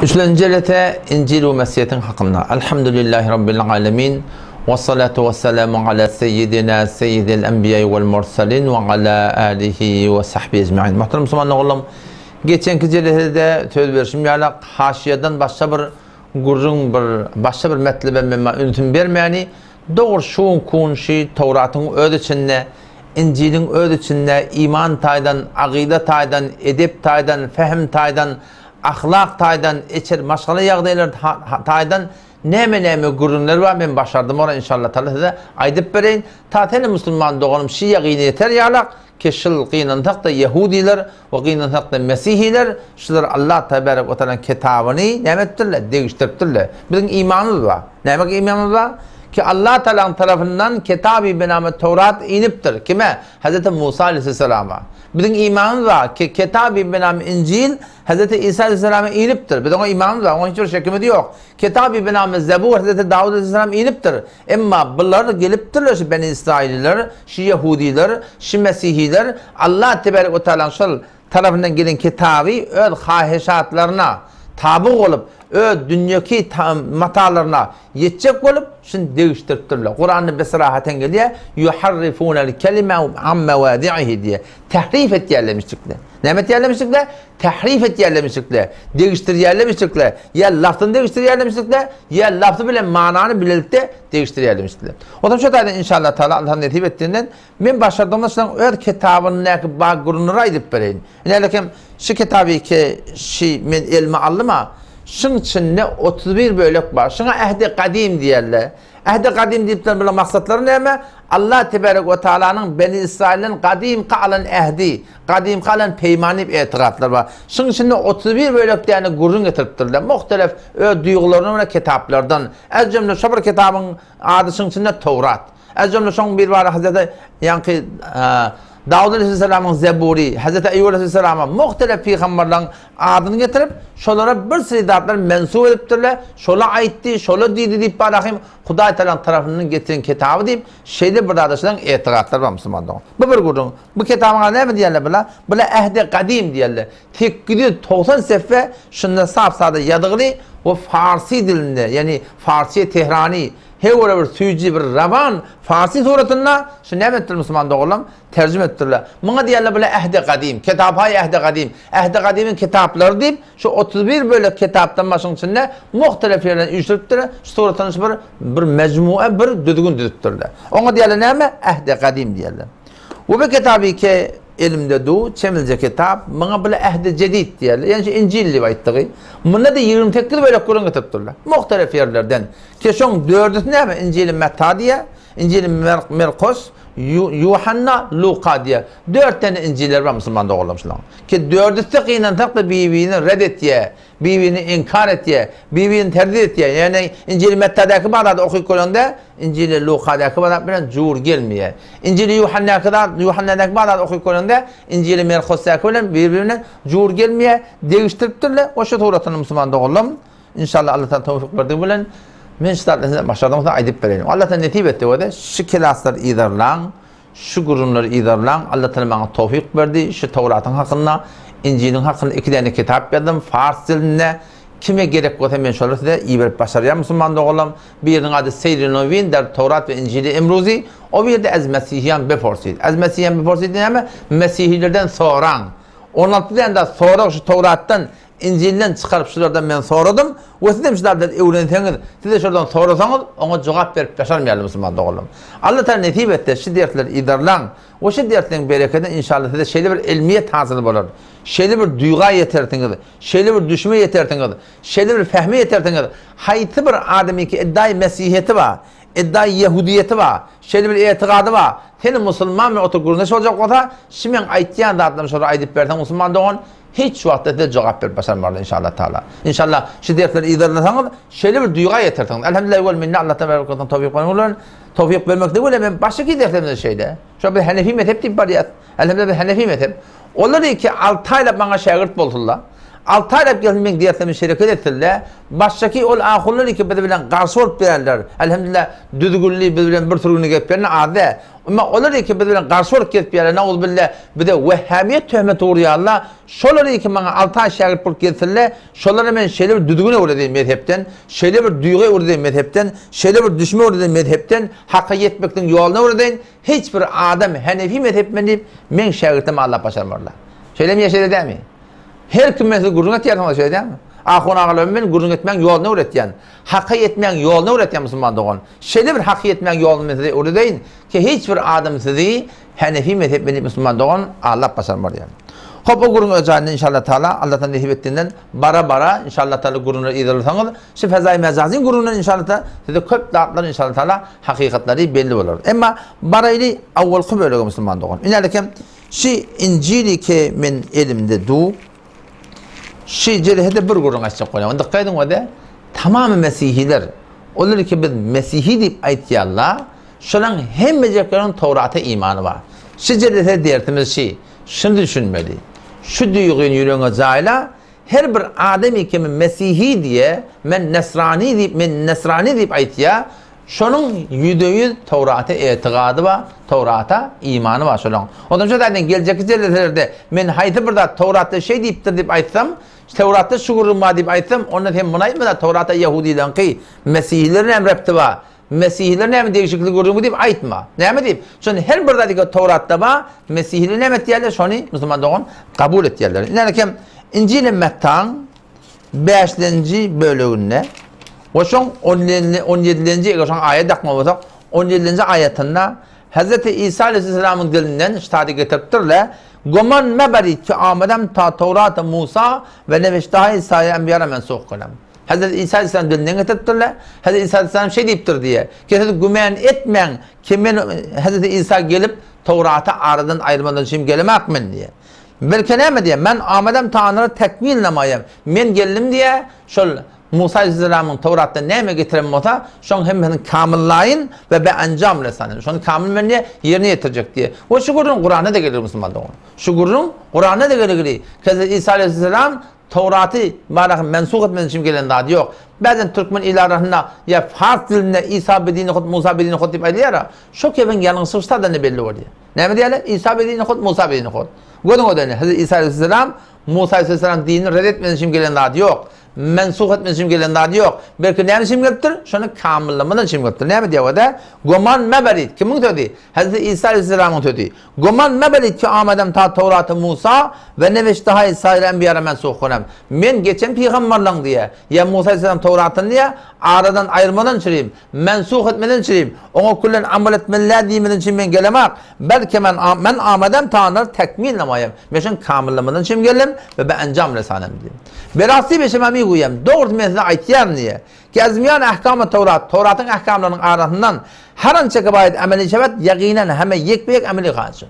Üçlenji jelese Injil we Mesihiýetiň hakynda. Elhamdülillahi Rabbil alemin. We salatu we selamu ala seyyidina seyyidil enbiýai wal mursalin we ala alihi we sahbihi ecmaîn. Muhterem musulman doganlarym, geçenki jelesede söz berşim ýaly haşiýadan başga bir gürrüň bir başga bir metlebe men ünsüm bermäni Dogry şu kun şi Towratyň öz içinde, Injiliň öz içinde iman taýdan, agyda taýdan, edep taýdan, fehm taýdan, ahlak taýdan, içer maşgala ýagdaýlary taýdan näme näme gürrüňler bar men başardym ora inşallah taala size aýdyp bereýin. Ta seni musulman doganym şi ýagyna ýeter ýalak ki şyl gynansak-da ýehudylar we gynansak-da mesihiler şular Allah tebarek we taalanyň kitabyny näme edipdirler degişdiripdirler. Biziň imanymyz bar. Näme imanymyz bar? Ki Allah taalanyň tarapyndan kitaby bename Towrat inipdir. Kime? Hazreti Musa aleyhisselama. Biziň imanymyz bar ki kitaby bename Injil Hazreti Isa aleyhisselama inipdir. Biz oňa imanymyz bar. Oňa hiç bir şekimiz ýok. Kitaby bename Zebur Hazreti Dawud aleyhisselam inipdir. Emma bular gelipdirler şu Beni Israililer, şu Ýehudiler, şu Mesihiler Allah tebarek we taalanyň şol tarapyndan gelen kitaby öz haheşatlaryna taby bolup, öz dünýeki matalaryna ýetjek bolup, şuny degişdiripdirler. Kuranda beserahaten gelýär, Yuharrifunel kelime an mewadihi diýýär. Tährif etýärlemişdikler. Näme etýärlemişdikler? Tährif etýärlemişdikler. Degişdirýärlemişdikler. Ýa lafzyny degişdirýärlemişdikler, ýa lafzy bilen manany bilelikde degişdirýärlemişdikler. Onsoň şu taýdan inşallah taala Allah nesip etdiginden men başardygymda şularyň öz kitabyndaky bar gürrüňleri aýdyp bereýin. Ine şu kitaby ki şi men elime aldym-a, şuň içinde 31 bölek bar. Şuňa Ähdi Gadym diýerler. Ähdi Gadym diýipler bular maksatlary näme? Allah tebarek we taalanyň Beni Israilden gadymky alan ähdi, gadymky alan peýmany diýip etigatlar bar. Şuň içinde 31 bölek däne gürrüň getiripdirler. Muhtelef öz duýgularyna görä kitaplardan. Ez jümle şo bir kitabyň ady şuň içinde Towrat. Ez jümle şoň bir bary Hazreti ýaňky Dawud aleyhisselamyň Zebury, Hazreti Eýýub aleyhisselama muhtelef pygamberleriň adyny getirip, şolara bir sürü zatlar mensup edipdirler, şola aýtdy, şola diýdi diýip barahym Hudaý Tagalaň tarapyndan getiren kitaby diýip, şeýle bir zada şolaň etigatlary bar musulman dogan. Bu bir gürrüň. Bu kitabyň ady näme diýerler bular? Bular Ähdi Gadym diýerler. 890 sefhe şunda sap-sada ýazgyly we farsy dilinde, ýagny farsy Tehrani, her bir süýji bir rawan farsy suratynda şu näme etdiler musulman doganlarym? Terjime etdirler. Muňa diýerler bular Ähdi Gadym, Kitapaýy Ähdi Gadym, Ähdi Gadymyň kitaplary diýip, şu 31 bölek kitapdan başyň içinde muhtelef ýerden üýşüripdirler, şu suratdan şu bir bir mejmua, bir düzgün düzüpdirler. Oňa diýerler näme? Ähdi Gadym diýerler. We bu kitaby ki elimde du, çemilje kitap, muňa bular Ähdi Jedid diýerler. Ýagny şu Injil diýip aýtdygy. Munda-da 28 bölek gürrüň getiripdirler. Muhtelef ýerlerden. Ki şoň dördüsi näme? Injili Metta diýer. Injili Merkos, Ýuhanna, Luka diýýär. Dört däne Injilleri bar musulman doganlarym şularyň. Ki dördüsi-de gynansak-da bir-birini red etýär, bir-birini inkar etýär, bir-birini terdit etýär. Ýöne Injili Mettadäki bar zady okyp göreňde, Injili Lukadaky bar zat bilen jur gelmeýär. Injili Ýuhannäki zat, Ýuhannadäki bar zady okyp göreňde, Injili Merkosdaky bilen bir-biri bilen jur gelmeýär. Degişdiripdirler. O şu suratyny musulman doganlarym Inşallah Allah taala towfik berdigi bilen men şu zatlar size başardygym size aýdyp bereýin. Allah taala nesip etdi we şu klaslary yzarlaň, şu gürrüňleri yzarlaň. Allah taala maňa towfik berdi. Şu Towratyň hakynda, Injiliň hakynda iki däne kitap ýazdym fars dilinde. Kime gerek bolsa men şolary size iberip başarýan musulman doganlarym. Biriniň ady Seýri Nowin der Towrat we Injili Emruzi. O birde Ez Mesihiyan Beforsid. Ez Mesihiyan Beforsid näme? Mesihilerden soraň. 16 däne zat sorag şu Towratdan Injilden çykaryp şulardan men soradym we sizem şu zatlar öwrenseňiz, siz-de şolardan sorasaňyz, oňa jogap berip başarmaýarlar musulman doganlarym. Allah Taala nesip etse şu dersleri yzarlaň we şu dersleriň berekedine inşallah size şeýle bir ilmiýet hasyl bolar, şeýle bir duýga ýetersiňiz, şeýle bir düşüme ýetersiňiz, şeýle bir fehme ýetersiňiz, haýsy bir adamyňky iddiaýy mesihiýeti bar, iddiaýy ýehudiýeti bar, şeýle bir etigady bar, seni musulman bilen oturyp gürrüňdeş boljak bolsa, şu meň aýtýan zatlarymy şolara aýdyp berseň musulman dogan, Hiç wagtda size jogap berip başarmarlar inşallah taala. İnşallah şu dersleri yzarlasaňyz şeýle bir duýga ýetersiňiz. Elhamdülillah wel minne Allah tebarek we towfik bermek towfik bermek de men başky derslerimde şeýle. Şo bir Hanefi mezhep diýip barýas. Elhamdülillah bir Hanefi mezhep. Olar iki 6 aýlap maňa şägirt bolsunlar. Alty aýlap gelsin meň dersleme şereket etsinle. Başdaky ol ahunlar iki biz bilen garşy bolup bererler. Elhamdülillah düzgünli biz bilen bir sürgünde gelip berene az däl. Emma olar iki biz bilen garşy bolup gelip bererler. Nauzubilla bize wehhamiýet töhmeti urýarlar. Şolar iki maňa alty aý şägirt bolup gelsinle. Şolara men şeýle bir düzgün öwredeýin mezhepden, şeýle bir duýgy öwredeýin mezhepden, şeýle bir düşme öwredeýin mezhepden, haka ýetmekligiň ýoluny öwredeýin. Hiç bir adam Henefi mezhep men diýip, meň şägirtim aldap başarmarlar. Şeýlemi ýa şeýle dälmi? Her kim men size gürrüň etýärsiňiz şeýle dälmi? Ahun agalarym men gürrüň etmäň ýoluny öwretýän. Haka ýetmäň ýoluny öwretýän musulman dogan. Şeýle bir haka ýetmäň ýoluny men size öwredeýin ki hiç bir adam sizi Henefi mezhep men diýip musulman dogan aldap başarmar diýen. Hop o gürrüň öz jaýynda inşallah taala Allahdan nesip etdiginden bara bara inşallah taala gürrüňleri yzarlasaňyz şu fezaýy mejazyň gürrüňinden inşallah taala size köp zatlar inşallah taala hakykatlary belli bolar. Emma baraýly awwalky bölege musulman dogan. Inälekem Şi Injili ke men elimde du, şi jelhede bir gürrüň aýtjak bolýan. Dykgat ediň öde, tamamy mesihiler, olar ki biz mesihi diýip aýtýarlar, şolaň hemmejekleriniň Towrata imany bar. Şi jelhede dersimiz şi, şuny düşünmeli. Şu duýgyny ýüregiňe jaýla, her bir adamy ki men mesihi diýe, men nesrani diýip, men nesrani diýip aýtýar, Şonuň ýüzde-ýüz Towrata etigady bar, Towrata imany bar şolaň. Ondan şo zaten geljekki jelleselerde men haýsy bir zat Towratda şeý diýipdir diýip aýtsam, Towratda şu gürrüň bar diýip aýtsam, onda sen muny aýtma-da Towrata ýehudylaryňky, mesihileriň näme repti bar, mesihileriň näme degişikli gürrüňi bu diýip aýtma. Näme diýip? Şony her bir zat eger Towratda bar, mesihiler näme etýärler, şony musulman dogan kabul etýärler. Ine kem Injil-i Mettaň bäşlenji böleginde we şoň on ýedilenji, eger şoň aýat dakma bolsak, on ýedilenji aýatynda Hezreti Isa aleyhisselamyň dilinden ştady getiripdirler, Goman meberit ki amadem ta Towrata Musa we neweştaha saýa enbiýara mensuh kylam. Hezreti Isa aleyhisselam dilinden getiripdirler. Hezreti Isa aleyhisselam şeý diýipdir diýe. Ki siz güman etmäň ki men Hezreti Isa gelip Towraty aradan aýyrmadan üçin gelemak men diýe. Belki näme diýýär? Men amadam Taňryny tekmil namaýam. Men geldim diýýär, şol Musa aleyhisselamyň Towratda näme getiren bolsa, şoň hemmesini kamyllaýyn we be enjam resanym. Şony kamyl men diýýär, ýerine ýetirjek diýýär. We şu gürrüň Kuranda-da gelir musulman dogan. Şu gürrüň Kuranda-da gelir. Hezreti Isa aleyhisselam Towraty baraky mensuh etmek üçin gelen zady ýok. Bäzen türkmen il arasynda ýa fars dilinde Isa bedini hut, Musa bedini hut diýip aýdylýar-a. Şo kebiň ýalňyşlygy ştadan-da belli bolýar. Näme diýýärler? Isa bedini hut, Musa bedini hut. Gözüň ödeni, Hezreti Isa aleyhisselam Musa aleyhisselam dinini red etmesi üçin gelen zady ýok. Mensuh etmesi üçin gelen zady ýok. Belki näme üçin gelipdir? Şony kamyllamadan üçin gelipdir. Näme diýýär o-da? Goman meberit. Kimiň sözi? Hezreti Isa aleyhisselamyň sözi. Goman meberit ki amadem ta Towraty Musa we neweştahay saýry enbiýara mensuh kylam. Men geçen pygamberleň diýýär. Ýa Musa aleyhisselam Towratyny diýýär, aradan aýyrmadan çürim. Mensuh etmeden çürim, oňa küllen amal etmeli däl diýmeden çürim men gelemak, belki men men amadem tanrı tekmil namaýam, men şoň kamyllamadan çürim geldim we be enjam resanem diýdi. Berasty beşema mi guýam, dogrusy men size aýtýaryn diýýär. Ki azmiýan ahkamy Towrat, Towratyň ahkamlarynyň arasyndan her ança ki baýat ameli şewet, ýagynan heme ýekbe-ýek ameli hasyl.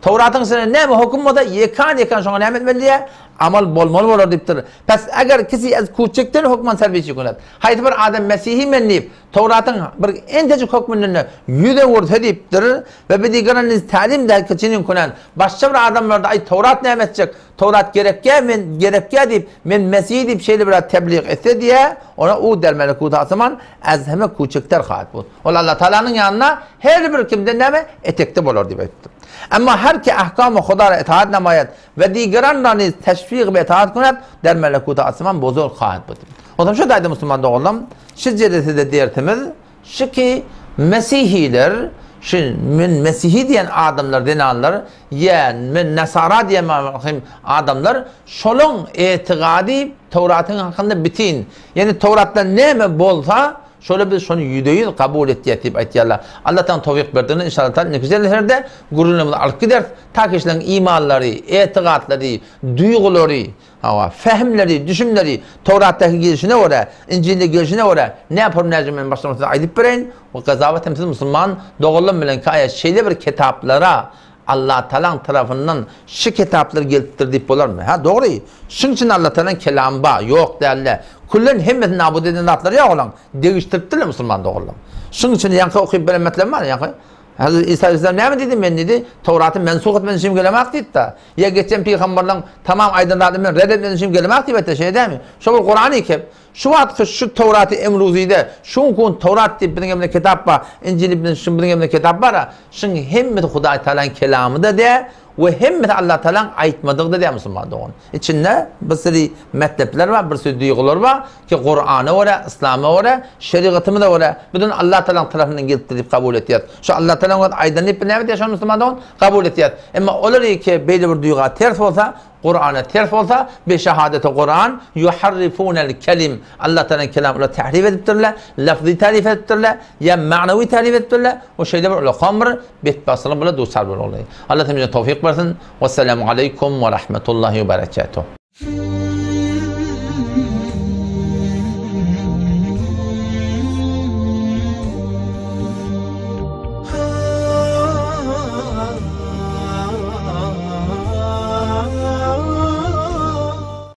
Towratyň içinde näme höküm bolsa, ýekan-ýekan şoňa näme etmeli diýýär? Amal bolmaly bolar diýipdir. Pes eger kisi ez kuçikden hökman serbiçi kunet. Haýsy bir adam mesihi men diýip, Towratyň bir entejik hökmünden ýüz öwürse diýipdir we bi digeran niz tälim däl kiçinin kunen. Başga bir adamlarda aý Towrat näme etjek? Towrat gerekýä men gerekýä diýip, men mesihi diýip şeýle bir zat teblig etse diýýär, ona u der melekut asyman ez heme kuçikder haýyp bul. Ol Allah Taalanyň ýanynda her bir kimden näme etekde bolar diýip aýtdy. Emma her ki ahkamy Hudara itaat namaýat we digeran ra niz teşfig be itaat kunat der melekut asyman bozurg haýyp bul. Onsoň şu taýda musulman doganlarym, şu jelesede dersimiz Şu ki mesihiler, şu men mesihi diýen adamlar, zenanlar, ýa men nasara diýen hem adamlar, şolaň etigady Towratyň hakynda bitin. Ýani Towratda näme bolsa, şoly biz şony ýüzde-ýüz kabul etýäs diýip aýtýarlar. Allah taala towfyk berdigine inşallah taala indiki jelselerde gürrüňimizi alyp gideris. Ta kişileriň imanlary, etigatlary, duýgulary, Hawa, fehimleri, düşümleri Towratdaky gelşine görä, Injilde gelşine görä, näpor näce men başdan size aýdyp bereýin, we gazawat hem siz musulman doganlarym bilen ki aýa şeýle bir kitaplara Allatagalaň tarapyndan şu kitaplar gelipdir diýip bolarmy? Hä, dogry, şuň üçin Allatagalaň kelamy bar, ýok dälde. Küllen hemmesini nabut eden zatlary ýok olaň, degişdiripdirler musulman doganlarym. Şuň üçin ýaňky okyp beren metlebim bar, ýaňky. Hazreti Isa aleyhisselam näme diýdi? Men diýdi, Towraty mensuh etmek üçin gelemak diýdi-de. Ýa geçen pygamberleň tamam aýdan zadyny men red etmek üçin gelemak diýip aýtdy, şeýle dälmi? Şo bir Kurany kep. Şu wagtky şu Towraty emruzide, şu gün Towrat diýip biziň elimizde kitap bar, Injil diýip şu biziň elimizde kitap bar-a, şuň hemmesi Hudaý Tagalaň kelamy-da däl we hemmesi Allah Tagalaň aýtmadygy-da däl musulman dogan. Içinde bir sürü metlepler bar, bir sürü duýgular bar ki Kurana görä, Yslama görä, şerigatymyza görä biz ony Allah Tagalaň tarapyndan gelipdir diýip kabul etýäris. Şu Allah Tagalaň öz aýdany diýip biz näme etýäris şony musulman dogan? Kabul etýäris. Emma olar ki beýle bir duýga ters bolsa, Kurana ters bolsa, bi şehadeti Kuran, ýuharrifunel kelim, Allah Tagalaň kelamyny olar tährif edipdirler, lafzy tährif edipdirler, ýa magnawy tährif edipdirler, we şeýle bir ulakan bir betbagtçylyga bular duçar boldular. Allah hemmämize towfyk bersin. Wesselamu aleýkum we rahmetullahi we berekatuh.